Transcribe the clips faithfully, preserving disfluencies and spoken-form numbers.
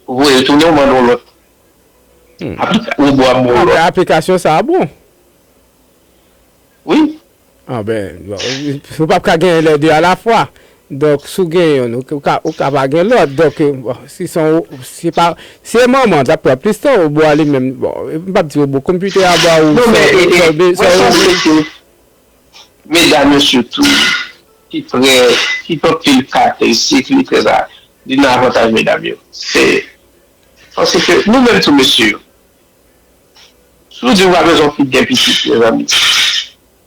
Ou voye l tounen, ou mande yon lòt. Hmm. Apl- Ou bo ap bon yon lòt. Aplikasyon sa a bon. Wi. Ah ben, bon, ou p ap ka genyen lè de alafwa. Donk, si w gen youn, ou ka, ou ka pa gen lòt. Donk, bon, si se yon, si pa, si se manman, sa pran plis tan, wobo a li menm, bon, m p ap di wobo, konpitè a ba ou, non, men, e, e, mwen sanble ke medam yo sitou, ki trè, ki gen anpil karakteristik, li trè, li nan avantaj medam yo. Se, paske nou menm tou mesye yo, si w di w pa bezwen yon fi gen pitit, mezanmi.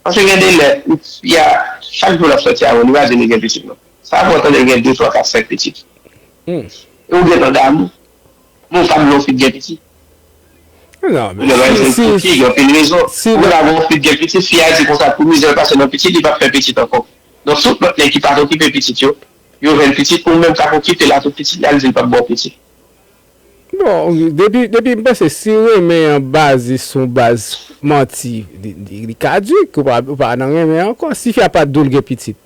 Paske gen de lè, fi a, chak jou l ap sòti avè w, li pa di li gen pitit, non. Sa fè w tande l gen de, twa, kat, senk pitit. Hmm. E ou gentan damou, men ou pa vle yon fi gen pitit. Non, men si, si, fi, gen anpil rezon. Si ou gentan gen yon fi gen pitit, fi a di konsa, pou mizè l pase nan pitit, li p ap fè pitit ankò. Donk, tout lòt nèg ki pa t okipe pitit yo, yo jwenn pitit, ou menm k ap okipe l a tout pitit la, li di l p ap ba w pitit. Bon, depi, depi m panse si renmen an baze sou baz manti, li, li, li kadik, ou pa, ou pa nan renmen ankò. Si fi a pa t di w l gen pitit,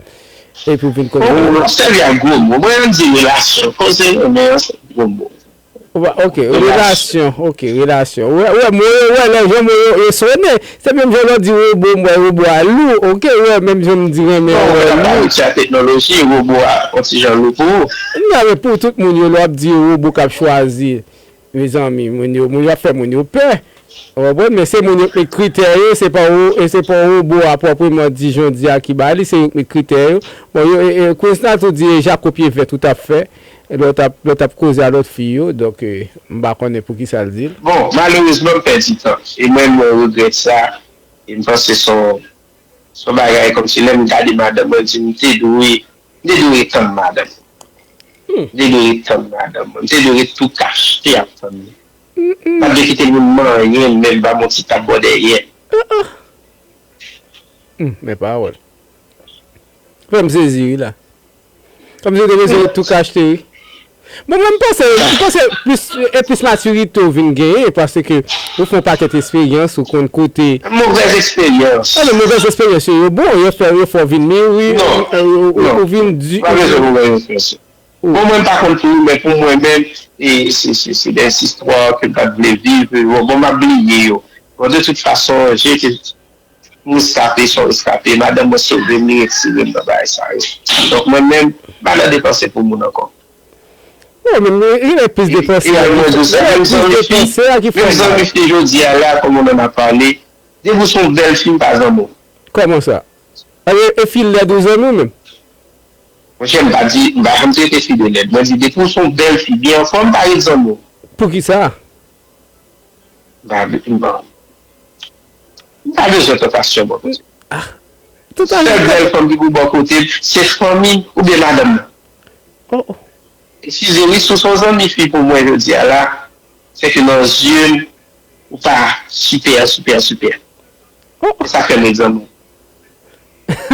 epi w vin konnen. Bon, w ap sèvi ak gwo mo. Mwen, m di relasyon. Koze renmen an, se gwo mo. Ou pa, ok, relasyon, ok, relasyon. Ou wè, ou wè, mo yo, ou wè, lè jan mo yo, yo sonnen. Se menm jan lè w di wobo, m wè wobo a lou, ok, ou wè, menm jan m di renmen an, ou wè lou. Non, ou wè, teknoloji, wobo a, yon ti jan lou pou ou. Non, men pou tout moun yo, lè w ap di wobo k ap chwazi, mezanmi, moun yo, moun yo ap fè moun yo pè. Ou konprann? Men se moun yo k met kritè yo, se pa wo-, e se pa wobo a pwòpman di jan w di a ki ba li, se yo k met kritè yo. Bon, yo, e, e, Queens la tou di, e, jako pye vèt ou t ap fè. Lè w t ap, lè w t ap koze a lòt fi yo, donk, e, m pa konnen poukisa l di l. Bon, malerezman, m pèdi tan. E mwen, mwen regrèt sa. E m panse se yon, se yon bagay kòmsi lè m gade madanm mwen, m di m te dwe, m te dwe ret tann madanm mwen. M te dwe ret tann madanm mwen. M te dwe ret tou kache ap tann li. M pa t dwe kite moun manyen l, menm ba m yon ti tap bò dèyè. Hmm, men pawòl. Fè m sezi, wi, la. Kòmsi w te bezwen tou ka achte, wi. Bon, mwen, m panse, m panse plis, e plis matirite w vin genyen, paske ou fè yon pakèt esperyans, ou konn kote. Movèz esperyans. A, men movèz esperyans yo, yo bon, yo fè, yo fè w vin miri, non, ou, ou, ou vin di. Pa bezwen movèz esperyans. Bon, mwen, m pa konn pou ou, men pou mwen menm, e se, se, se de istwa ke m pa t vle viv, bon, bon, m ap bliye yo. Bon, de tout fason, je te M reskape, se yon reskape. Madanm mwen sove m, li retire m nan bagay sa yo. Donk, mwen menm, m pa nan depanse pou moun ankò. Non, men, men, gen plis depanse a ki fè mal. Menm zanmi fi jodi a la, comme on en a parlé, depi w se yon bèl fi, m pa zanmi w. Kòman sa? E, e fi lèd ou zanmi w menm? Monchè, m pa di, m pa janm trete fi de lèd. Mwen di, depi w se yon bèl fi, byen anfòm, m pa ret zanmi w. Poukisa? M pa, m pa, m pa bezwen tantasyon bò kote m. Sèl bèl fanm ki pou bò kote m, se fanmi oubyen madanm nan. Eskize wi, si w se yon zanmi fi pou mwen jodi a la, se ke nan zye m, ou pa sipè, sipè, sipè. E sa fè m ret zanmi w.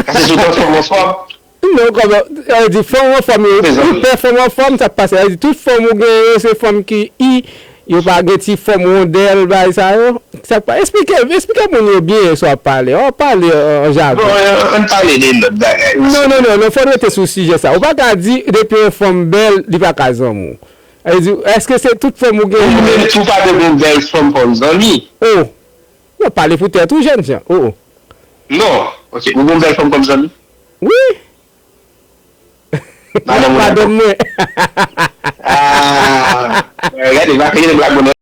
Paske si w t anfòm, anfòm. Non, kòman, sa vle di fanm anfòm yo, ou pè fanm anfòm, sa k pase? Sa vle di tout fanm ou genyen yo, se fanm ki i, yo pa gen ti fòm wondèl, bagay sa yo. Sa k pa, esplike, esplike moun yo byen sa w ap pale. W ap pale an, an jagon. Bon, ann pale de lòt bagay. Non, non, non, non, fò n rete sou sijè sa. Ou pa ka di depi yon fanm bèl, li pa ka zanmi w. Sa vle di, èske se tout fanm ou genyen? Ou menm tou pa dwe gen yon bèl fanm kòm zanmi. Oh! Non, pale pou tèt ou, jènjan. Oh, oh. Non. Ok. Ou gen yon bèl fanm kòm zanmi? Wi. Madanm ou la? Madanm mwen. Ah. Gade, pa fè gen blag, non.